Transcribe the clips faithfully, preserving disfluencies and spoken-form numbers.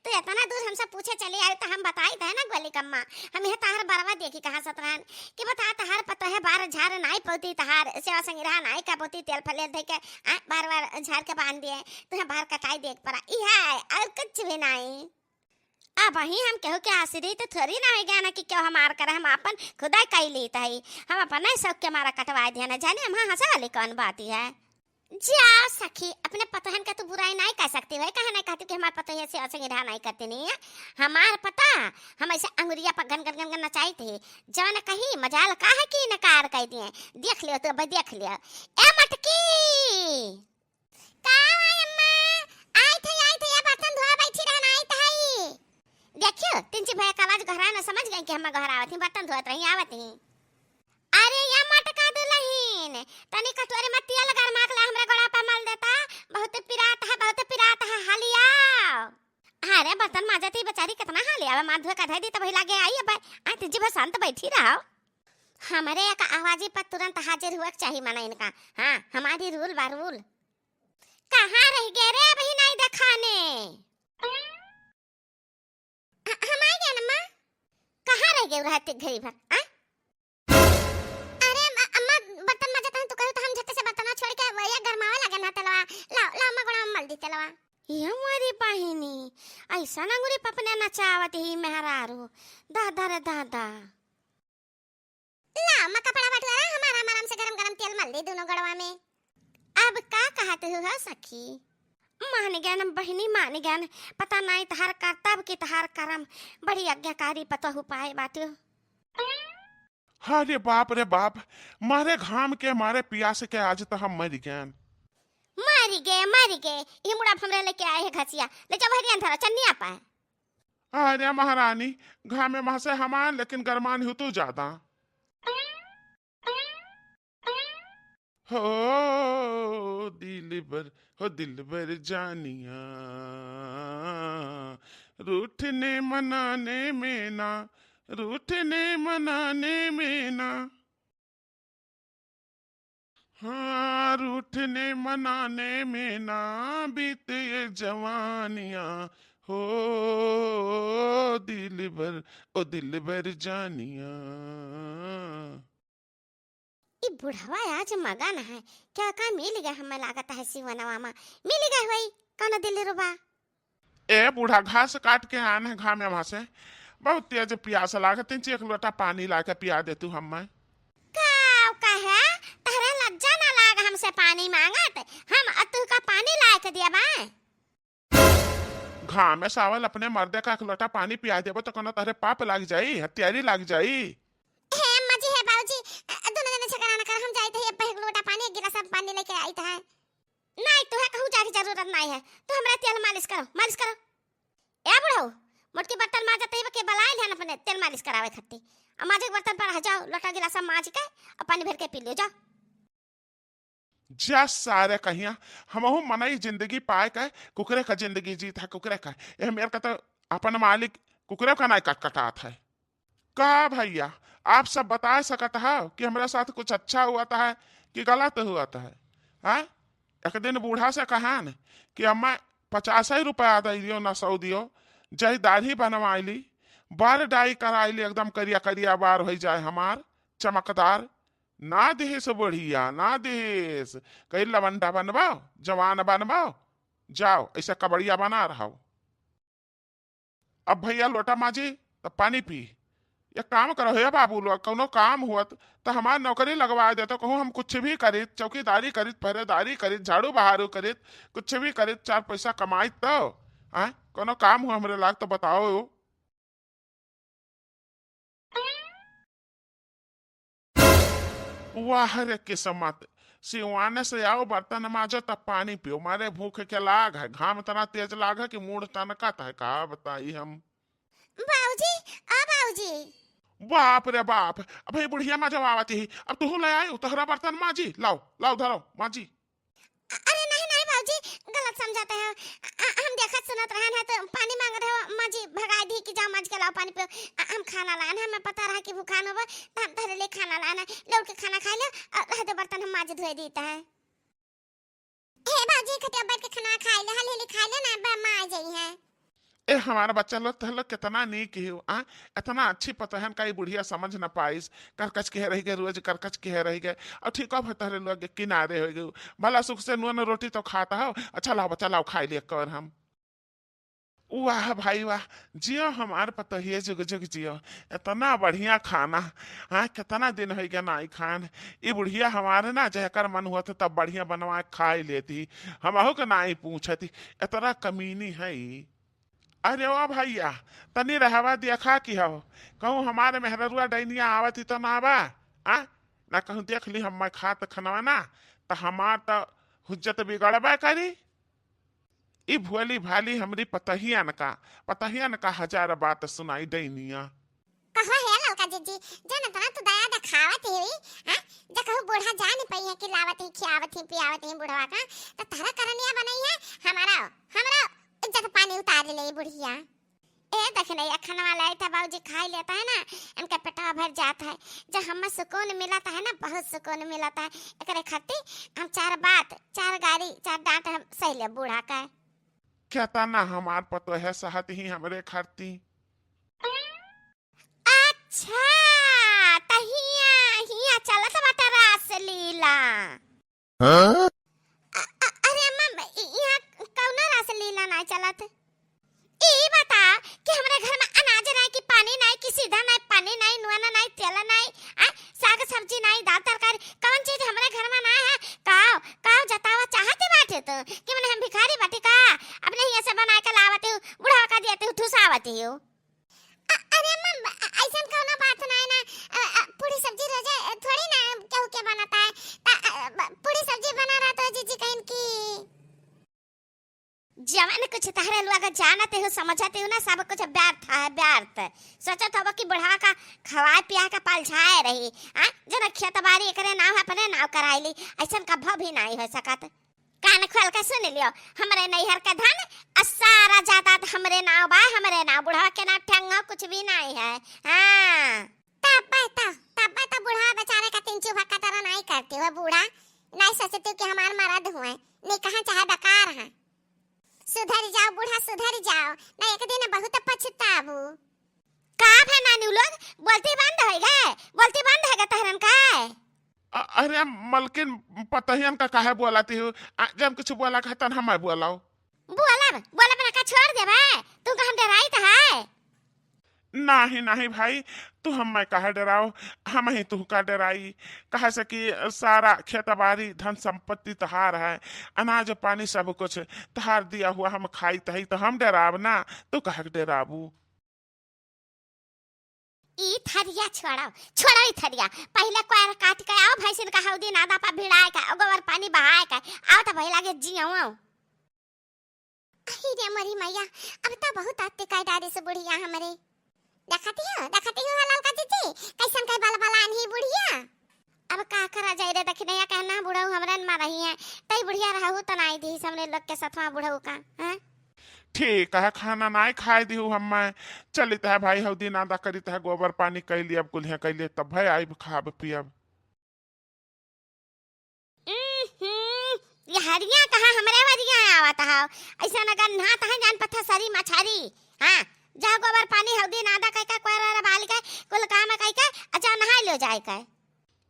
तू इतना दूर हमसे पूछे चली आई तो हम बताई थे ना गोली कम्मा। हम यह तहार बरवा देखी कहाँ सतरान कि बता तहार पतोहे बार झार नाई पौती तहार सेवा संगिरहा नाई का पौती तेल फलेल धई के आ बार बार झार के बांध दिए। तुहे बार कटाई देख पड़ा इहे और कुछ भी नाई। अब ही हम केहू के आश्रित थोड़ी ना होइ गया ना कि केहू हमार करे, हम आपन खुदाई कई लीत हई। हम अपने शौक के मारा कटवाए दिया ना जाने हम हंसे वाली कौन बात है। जाओ सखी, अपने पतोहन का तू बुराई नाई कर सकती भाई, कहे नाई कहती कि हमार पतोहिया सेवा संगिरहा नाई करती नहीं है। हमार पता, हम ऐसे अंगुरिया पर गन गन गन गन नचाई थे, जवन कहीं मजाल का है कि इनकार कर दिए। देख लियो तू भाई, देख लियो। ए मटकी, का हो अम्मा? आइत हई, आइत हई, या बर्तन धोआ बैठी रहन, आइत हई। देखियो, तिनची भैया का आवाज गहरा न समझ गई कि हम गहरावत ही, बर्तन धोत रही, आवत ही। अरे या मटका दुलहिन, तनी कटोरी में तेल गरमा के ला, हमरा गोड़ा पे मल देता, बहुत पिरात है, बहुत पिरात है, हाली आओ। अरे बर्तन माजत ही बेचारी कितना हाली आवे, माथ धोए का धई दी तब लागे आई अब। आ तिनची भैया शांत बैठी रहो। हमरे एक आवाजी पर तुरंत हाजिर हुआ के चाही मना इनका। हाँ, हमारी रूल बा रूल। कहाँ रह गए रे, अबही नाई देखाने? ह-, हम आ गए अम्मा। कहाँ रह गए रहते घड़ी भर, आ? अरे अम्मा, अम्मा, बर्तन माजत हन, तू कहू तो हम झट से बर्तन छोड़ के वही गरमावे लगे ना तेलवा। लाओ, लाओ अम्मा, गोड़ा में मल दी तेलवा। ये हमारी बहिनी, ऐसा अंगुरी पपने नचावत ही मेहरारू। दादा रे दादा। ला, अम्मा कपड़ा बटुआरा, हम आराम आराम से गरम गरम तेल मल दे दोनों गड़वा में। अब का कहत हो, हो सखी? मान गयन बहिनी, मान गयन। पता नाई तहार करतब कि तहार करम। बड़ी आज्ञाकारी पतोहू पाए बाटू। अरे बाप रे बाप, मारे घाम के, मारे पियास के आज तो हम मर गयन। मर गए, मर गए। ये मुड़ा हमरे लेके आए है घसिया। ले जाओ हरियन धरा, चन्निया पाए। अरे महारानी, घामे महसे हमान, लेकिन गरमान हो तू ज्यादा। हो दिलबर, हो दिलबर जानिया, रूठने मनाने में ना, रूठने मनाने में ना। हाँ, रूठने मनाने में ना बीते ये जवानिया, हो दिलबर, ओ दिलबर जानिया। ई बुढ़वा आज मगन है, का का मिल गया हमें लागत है सिवनवा मा, मिल गया होई कौनो दिलरुबा। ए बूढ़ा, घास काट के आन है घामे वहाँ से, बहुत तेज पियास लागत है, एक लोटा पानी ला के पिया दे तू हमें। का कहे, तहरे लज्जा ना लाग हमसे पानी मांगत, हम अतुका पानी ला के दिया बा। घामे सावल अपने मर्दे का एक लोटा पानी पिया देबो तो कोनो तहरे पाप लाग जाई, हत्यारी लाग जाई। हे अम्मा जी, हे बाबूजी, अ, दोनों जने झगड़ा ना कर, हम जाइत है, अब एक लोटा पानी, एक गिलास पानी लेके आइत है। नाई, तुहे कहूँ जाए की जरूरत नाई है, तू हमरा तेल मालिश करो, मालिश करो। ए बुढ़ऊ, मोटकी बर्तन माजत है, के बलाए लेन अपने तेल मालिश करावे खत्ती। अब माजे के बर्तन पर रह जाओ, लोटा गिलास माज के, अब पानी भर के पी लियो, जाओ। जा सारे कहिया, हमहू मनई जिंदगी पाए के, कुकरे का जिंदगी जीत है, कुकरे का। ए मेर का तो अपन मालिक कुकरे का नाई कटकटात है। का भैया, आप सब बता सकत हो कि हमरा साथ कुछ अच्छा हुआ था है कि गलत हुआ था है? हाँ? एक दिन बूढ़ा से कहान कि अम्मा, पचास ही रुपया दे दियो ना सौ दियो, जय दाढ़ी बनवाई ली, बार डाई कराई ली, एकदम करिया करिया बार हो जाए हमार, चमकदार। ना दिहिस बुढ़िया, ना दिहिस। कही लवंडा बनबो, जवान बनबो, जाओ ऐसे कबड़िया बना रहो। अब भैया लोटा माजी, तब पानी पी। एक काम करो हे बाबू लोग, कौनो काम हुअत त हमार नौकरी लगवा दे, तो कहूँ हम कुछ भी करित, चौकीदारी करित, पहरेदारी करित, झाड़ू बहारू करित, कुछ भी करित, चार पैसा कमाइत तो, आय, कौनो काम हुआ हमरे लाग तो बताओ। वाह रे किस्मत, सिवाने से आओ, बर्तन माजो तब पानी पियो, मारे भूख के लाग है, घाम इतना तेज लाग है कि मूड़ तनकत है, का बताई हम। बाबूजी, आ बाबूजी। बाप रे बाप, अबे बुढ़िया माजो आवत ही, अब तुहू ले आयो, तोहरा बर्तन माजी, लाओ, लाओ धरो, माजी। अ-, अरे नहीं, नहीं बाबूजी, गलत समझत हो। अ-, अ-, हम देखत सुनत रहन है तो पानी मांग रहे हो, माँ जी भगाई दी कि जाओ माज के लाओ पानी पियो। अ-, हम खाना लान है, हमें पता रहा कि भूखान होबो, तो हम तहरे लिए खाना लान है। लौट के खाना खाई लो और रह दो बर्तन हम माज धोए देता है। हे बाबूजी, खटिया बैठ के खाना खाई ले, हली हली खाई ले ना, अब माँ आ जाई है। ए, हमार बच्चा लोग, तह लोग केतना नीक ही हो, आ? एतना अच्छी पतोहन का ई बुढ़िया समझ न पाइस। करकच के रहि गए, रोज करकच के रहि गए। अउर ठीक अब तहरे लोग के किनारे होइ गए। भला सुख से नून रोटी तो खाता हो। अच्छा लाओ बच्चा, लाओ खाइ लिए कर हम। वाह भाई वाह, जियो हमार पतोहिए, जुग जुग जियो। एतना बढ़िया खाना, हाँ, केतना दिन होइ गया नाई खान। ई बुढ़िया हमारे ना, जेकर मन हुआ था तब बढ़िया बनवा के खाइ लेती, हमहू के नाई पूछती। एतना कमीनी है ई। अरे ओ भइया, तनी रहवा देखा कि हव, कहूँ हमारे मेहररुआ डैनिया आवत ही तो ना बा, आ? ना कहूँ देख ली हम मैं खात खनवा ना, त हमार त हुज्जत बिगड़बे करी। ई भोली भाली हमरी पतहियन का, पतहियन का हजार बात सुनाई डैनिया। कहो हे ललका जिज्जी, जन तना तू दया देखावत ही, हाँ? जे कहूँ बूढ़ा जान पइहे कि लावत ही, खियावत ही, पियावत ही बुढ़वा का, त तहरा करनिया बनइहे, हमारा, हमरा इज्जत पानी उतार ले बुढ़िया। ए देख नहीं, खनवा लाई था बाबूजी खाइ लेता है ना, इनका पेटवा भर जात है। जब हमें सुकून मिलत है ना, बहुत सुकून मिलत है। एकरे खातिर हम चार बात, चार गारी, चार डांट हम सहि ले बूढ़ा का। केतना हमार पतोहे सहत ही हमरे खातिर। अच्छा, त हिया, हिया चलत बाटे रासलीला। हाँ? अ-, अ-, अरे अम्मा, इ-, यहाँ कौनो रासलीला नाई चलत। ई बता कि हमरे घर में अनाज नाई, कि पानी नाई, कि सीधा नाई, पानी नाई, नुआना नाई, तेल नाई, आ, साग सब्जी नाई, दाल तरकारी, कौन चीज हमरे घर में ना है? काव, काव जतावा चाहत बाटे तू कि मने हम भिखारी बाटी का? अपने ही ऐसे बना के लावत हूँ, बुढ़ावा का दियत हूँ, ठुसावत हूँ। अ-, अरे अम्मा, अ-, अइसन कौनो बात नाई ना। अ, अ, पूरी सब्जी रोजे, अ, थोड़ी ना केहू के बनता है। त, अ, ब-, पूरी सब्जी बना रहा तो जीजी कहिन की। जवन कुछ तहरे लोग जानत हो, समझत हो ना, सब कुछ व्यर्थ है, व्यर्थ। सोचत हव कि बुढ़वा का खवाए पियाए का पलझाए रही, आ? जना खेत बारी एकरे नाव है, अपने नाव कराई ली, अइसन कभो भी नाई हो सकत। कान खोल के सुन लियो, हमरे नैहर के धन आ सारा जायदाद हमरे नाव बा, हमरे नाव, बुढ़वा के नाव ठेंगो कुछ भी नाई है। हाँ। तब्बे तो, तब्बे तो बुढ़वा बेचारे का तीन चूहा का तरह नाई करती हो बूढ़ा, नाई सोचती कि हमार मरद हुए, नहीं कहाँ चाहे बेकार हैं। सुधर जाओ बूढ़ा, सुधर जाओ, ना एक दिन बहुत पछताबू। का भे नानी, उ लोग बोलती बंद होइ गए, बोलती बंद होइ गए तहरन का? अ-, अरे मलकिन, पतहियन का काहे बोलाती हो? आ, जब कुछ बोला का तन हमें बोलाओ। बोलब, बोलब ना का छोड़ देबे? तू का हम डराइत है? नाही, नाही भाई, तू हमें काहे डराओ, हम ही तू का डराई। कहे से कि सारा खेतबारी, धन संपत्ति तहार है, अनाज पानी सब कुछ तहार दिया हुआ हम खाइत हई, तो हम डराब ना, तू काहे के डराबू? ई थरिया छोड़ो, छोड़ो ई थरिया। पहिले कोयर काट के आओ, भैंसिन का हौदी नादा पर भिड़ाए के, गोबर पानी बहाए के, आओ तो भैया लागे जियो। अही रे मोरी मैया, अब तो बहुत आते का डारे से बुढ़िया हमरे। देखती हो, देखती हो ललका जीजी, कैसन के बलबलान ही बुढ़िया। अब का करा जाए रे दखिनैया, कहना बुढ़ऊ हमरे न मारही है, तई बुढ़िया रहू त नाई दी हमरे लोग के सथवा बुढ़ऊ का, हैं? ठीक है, खाना नाई खाए दिहू हम्मे। चलित है भाई, हौदी नादा करित है, गोबर पानी कैली, अब कुल्हिया कैली, तब भाई आइब खाब पियब। उम्म, ये हरिया कहाँ हमरे वरिया आवत हौ? ऐसा नगर नहात है जान पत्थर सरी मछरी। हाँ, जा गोबर पानी हौदी नादा कह के कोयर वाला बाल के कुल काम कह के अच्छा नहाए लो जाए के।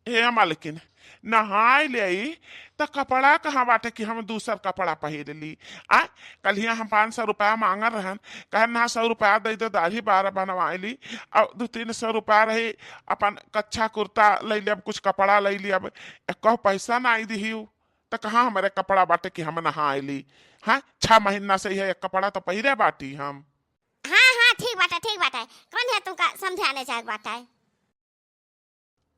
हे मालकिन, नहाए ले आई त कपड़ा कहाँ बाटे कि हम दूसर कपड़ा पहिर ली? आ, कल्हिया हम पाँच सौ रुपया मांगल रहन, कहन ना सौ रुपया दे दो, दाढ़ी बार बनवाए ली, और दो तीन सौ रुपया रही, अपन कच्छा कुर्ता ले लियब, कुछ कपड़ा ले लियब, एको पैसा नाई दिहिउ, त कहाँ हमरे कपड़ा बाटे कि हम नहाए ली? हाँ, छह महीना से यह एक कपड़ा तो पहिरे बाटी हम। हाँ, हाँ, ठीक बाटे, ठीक बाटे, कौन है तुमका समझाने जाए बाटे?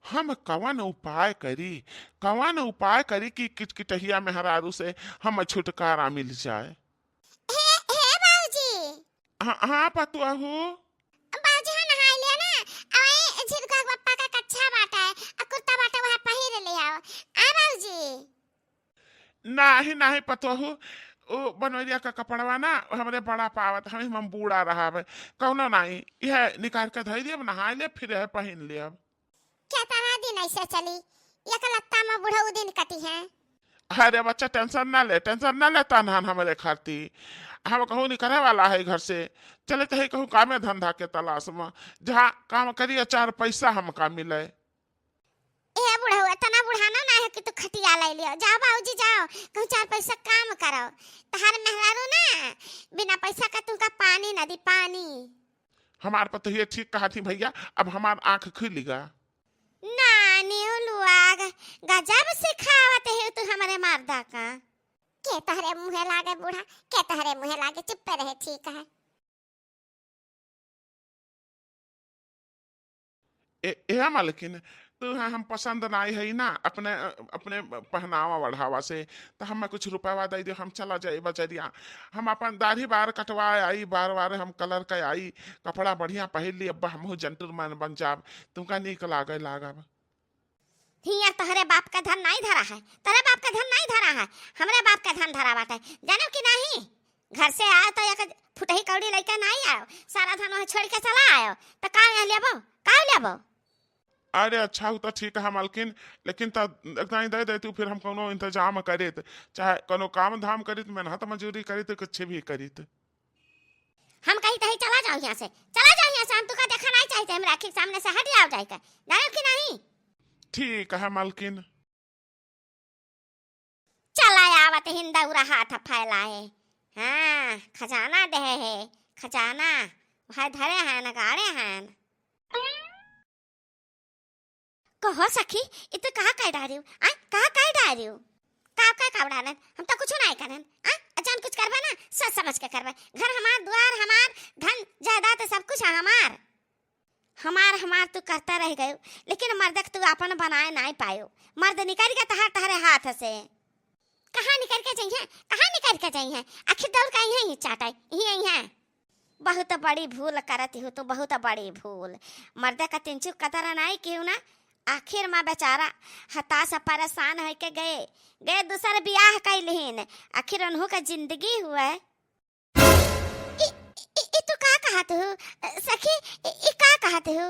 हम कवन उपाय करी, कवन उपाय करी कि किटकिटहिया मेहरारू से हम छुटकारा मिल जाए? हे, हे बाबूजी। हाँ, हाँ, पतुआ हो। बाबूजी, हाँ, नहाए लिया ना, अवई झिरका पप्पा का कच्छा बाटा है, आ कुर्ता बाटा वहाँ पहिर ले आओ। आ बाबूजी। नाही, नाही पतोहू, ओ बनवरिया का कपड़वा ना, हमरे बड़ा पावत, हम, हम बूढ़ा रहब, कौनो नाही, यह निकाल के धई दियब, नहाए लेब, फिर यह पहिन लेब। केतना दिन ऐसे चली, एक लत्ता में बुढ़ऊ दिन कटी है। अरे बच्चा, tension ना ले, tension ना ले, तनहन हमरे खाती। हम कहूँ निकले वाला है घर से, चले चाहे कहूँ कामे धंधा के तलाश में, जहाँ काम करिए, चार पैसा हमका मिले। ए बुढ़ऊ, इतना बुढ़ाना ना है कि तू खटिया ले लियो। जाओ बाबूजी, जाओ, कहूँ चार पैसा काम करो। तहार मेहरारू ना बिना पैसा का तुमका पानी ना दी, पानी। हमार पतोहिया ठीक कहत ही भैया, अब हमार आँख खुलिगा। नानी उलुआग, गजब सिखावत है तू हमरे मर्दा का। के तहरे मुँहे लागे बूढ़ा, के तहरे मुँहे लागे, चुप्पे रहे, ठीक है। ए, ए मालकिन, तू है हम पसंद नाई है ना, अपने, अपने पहनावा ओढ़ावा से, तो हमें कुछ रुपया दे दे, हम चला जाए बजरिया, हम अपन दाढ़ी बार कटवा आई, बार बार हम colour के आई, कपड़ा बढ़िया पहिर ली, अब हमहू gentleman बन जाब, तुमका नीक लागे लागब। हियाँ तोहरे बाप का धन नाई धरा है, तोहरे बाप का धन नाई धरा है, हमरे बाप का धन धरा बाटे, जानो कि नहीं? घर से आयो तो एक फुटही कौड़ी लइके नाई आयो, सारा धन वहाँ छोड़ के चला आयो, तो का यहाँ लेबो, का लेबो? अरे अच्छा, हो तो ठीक है मालकिन, लेकिन त एक दाई दे दे तू, फिर हम कोनो इंतजाम करित, चाहे कोनो काम धाम करित, मेहनत मजूरी करित, कुछ भी करित। हम कही तही चला जाओ यहाँ से, चला जाओ यहाँ से, हम तुका देखा नहीं चाहिए, हमरा आँखी के सामने से हट जाओ जाए के, जानो कि नहीं? ठीक है मालकिन। चला आवत हिन दौरा हाथ फैलाए। हाँ, खजाना देहे है, खजाना। वह धरे हैं, गाड़े हैं। कहो सखी, इ तू कहा कह डारियो? आ, कहा कह डारियो? का, का, का डालन? हम तो कुछ नहीं करन। आ, अचान कुछ करबे ना, सोच समझ के करबे। घर हमार, दुआर हमार, धन जायदाद सब कुछ हमार। हमार, हमार तू करता रह गयो, लेकिन मर्द के तू आपन बनाए नाई पायो। मर्द निकल गया तहार, तहरे हाथ से। कहाँ निकल के जइहें, कहाँ निकल के जइहें? आखिर दौड़ के अइहें ही चाटे, ही अइहें। बहुत बड़ी भूल करत हो तू, बहुत बड़ी भूल। मर्द का तिनचुक कदर नाई कियो ना, आखिर मा बेचारा हताश परेशान होके गए, गए दूसर बियाह कैलिहिन। आखिर उन्हों का जिंदगी हुआ है। इ, इ, इ तू का कहत हो? सखी, इ, इ का कहत हो?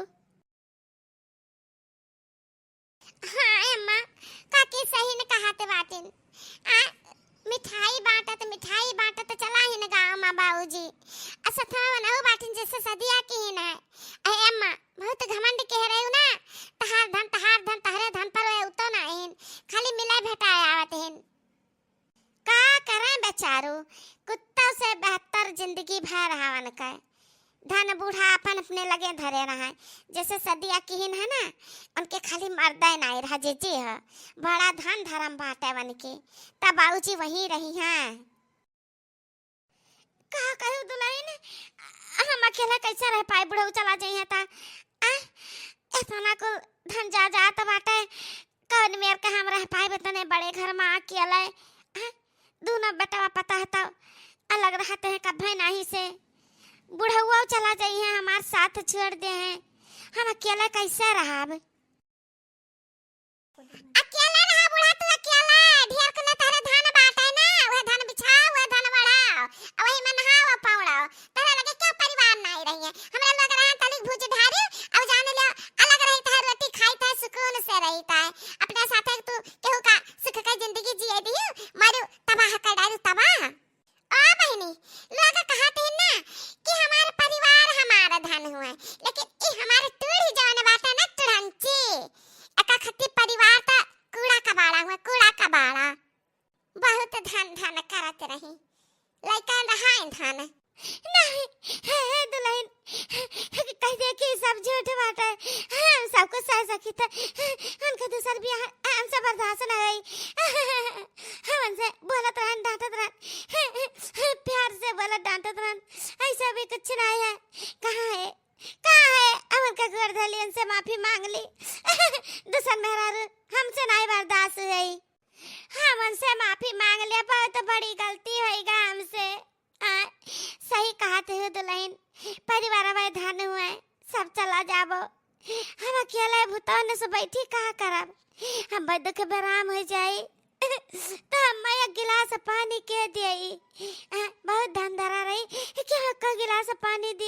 हाँ अम्मा, काकी सही न कहत बाटिन। आ, मिठाई बाँटत, मिठाई बाँटत चला हिन गाँव मा बाबूजी। आ सथवा मनहु बाटिन जैसे सदिया किहिन है। अहे अम्मा, बहुत घमंड कह रही हूँ ना। तहार धन, तहार धन, तहरे धन पर वे उतो ना हिन। खाली मिले भेटाए आवत हिन। का करें बेचारू, कुत्तों से बेहतर जिंदगी भर हवन का। धन बूढ़ा अपन अपने लगे धरे रहा, जैसे सदिया किहिन है ना, उनके खाली मर्दे नाई रहा, जे जे है, बड़ा धन धर्म बाटे वन के, तब बाबूजी वहीं रही हैं। का कहू दुल्हन, हम अकेला कैसे रह पाए, बुढ़ऊ चला जाइए ता, आ, इतना कुल धन जायदाद बाटे, कौन मेर के हम रह पाइब इतने बड़े घर मा अकेले? हैं? दूनो बेटवा पता है तो अलग रहते हैं कभे नहीं से। बुढ़ऊ चला जाइए, हमार साथ छोड़ दे हैं, हम अकेले कैसे रहब? अकेले रहा बूढ़ा, तू अकेले, ढेर कुल तहरे धन बाटे ना, वह धन बिछाओ, वह धन बढ़ाओ, वही में नहाओ पौड़ो। तोहरे लगे क्यों परिवार नाई रही है? हमरा लगे रहा तलिक भूज धारी, अब जाने ले अलग रही, तोहर रोटी खाई था, सुकून से रही था। अपने साथे तू केहू का सुख के जिंदगी जिए दियो, मारू तबाह कर डारू तबाह। ओ बहिनी, लोग कहत है ना कि हमार परिवार हमार धन हुए, लेकिन ई हमार टूढ़ी जौन बाटे ना टुढ़ंची, एका खत्ती परिवार त कूड़ा कबाड़ा हुए, कूड़ा कबाड़ा। बहुत धन धन करत रही, लइका रहाइन धन। नहीं, हे, हे दुल्हन, कह दे कि सब झूठ बाटे, हम सब कुछ सह सकित, उनके दूसर बियाह हमसे बर्दाश्त न होई। हम उनसे बोलत रहन, डांटत रहन, प्यार से बोलत डांटत रहन, ऐसा भी कुछ नहीं है। कहाँ है, कहाँ है? हम उनका गोड़ धली, उनसे माफी मांग ली। दूसर मेहरारू हमसे नहीं बर्दाश्त होई। हम उनसे माफी मांग लिया, बहुत बड़ी गलती होइगा हमसे। आ, सही कहत हो दुल्हन, परिवार में धन हुए, सब चला जाबो। हम अकेले भुतौन से बैठी का करब? हम दुख बेराम हो जाई, तो हम एक गिलास पानी के देई? आ, बहुत धन धरा रही, कि हम एक गिलास पानी दी?